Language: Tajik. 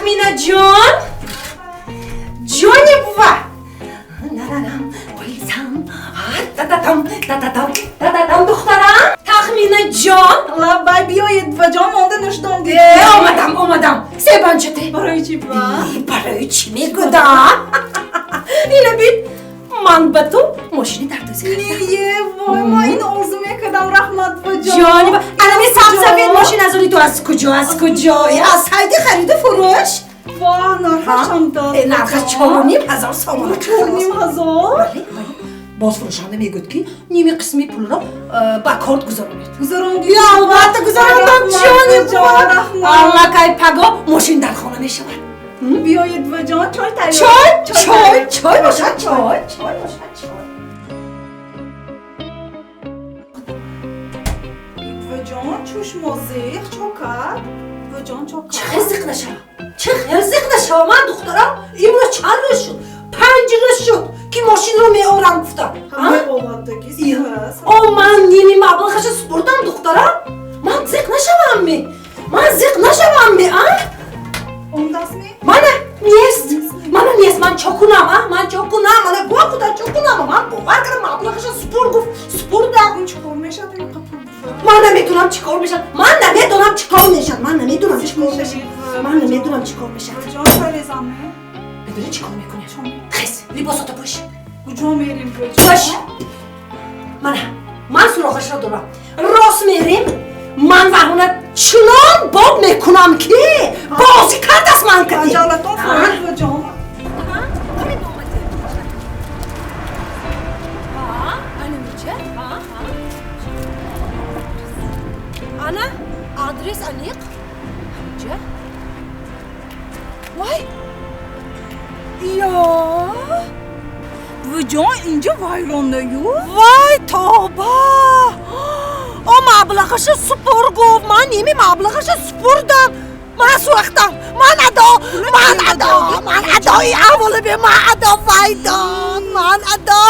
Тахмина ҷон, ҷони бува, нарарам полисам, тататам тататам тататам. Духтарам, Тахмина ҷон. Лаббай, биёед, буваҷон, монда нуштон. Омадам, омадам. Себанчате. Барои чӣ, бува? Барои чӣ мегӯдам? Ина бит, ман ба ту мошини дардозӣ харидам. Не, вой, ман ин орзу мекардам, раҳмат, буваҷон. Ҷони, анами сабсафед мошин аз они ту. Аз куҷо, аз куҷо? Аз сайти хариду фурӯш. Ва, нархашам дод? Нархаш 4500 сомон. 4500? Боз фурӯшанда мегӯяд, ки ними қисми пулро ба корт гузаронед. Гузарондӣ? Албатта, гузарондам, ҷони. Аллакай паго мошин дар хона мешавад. Биёед, буваҷон, чой тайёр. Чой, чой, чой бошад, чой, чой бошад, чой. Буваҷон, чӯшмо зиқ чо кард, буваҷон, чо кард? Чӣ хел зиқ нашавам, чӣ хел зиқ нашавам? Ман, духтарам, имрӯз чанд рӯз шуд? 5 рӯз шуд, ки мошинро меорам гуфтам. О, ман ними маблағаша супурдам, духтарам. Ман зиқ нашавамми, ман зиқ нашавамми, а? Ондастми? Мана нест, мана нест. Ман чо кунам, а? Ман чо кунам? Мана гӯ, худа, чо кунам? Ман бовар кардам, маблағаша супур гуфт, супурдам. Чӣ кор мешавад? Ман намедонам, чӣ кор мешавад. Ман намедонам, чӣ кор мешавад. Ман намедонам, чӣ кор мешавад. Ман намедонам, чӣ кор мешавад. Ҷон, чой резам? Медонӣ, чӣ кор мекунӣ? Хез, либосото пӯш. Куҷо мерем? Пӯш. Мана ман суроғашро дорам, рост мерем. Ман ваҳона чунон боб мекунам, ки бозӣ кардааст ман кадӣ. Ҷалатон ҷон. Ана адрес аниқ ҳаминҷа. Вай, ё! Буваҷон, инҷо вайронаю. Вай, тоба! О, маблағаша супур гуфт, ман ними маблағаша супурдам. Ман сӯхтам, ман адо, ман адо, ман адои аввали бе, ман адо, вайдон, ман адо.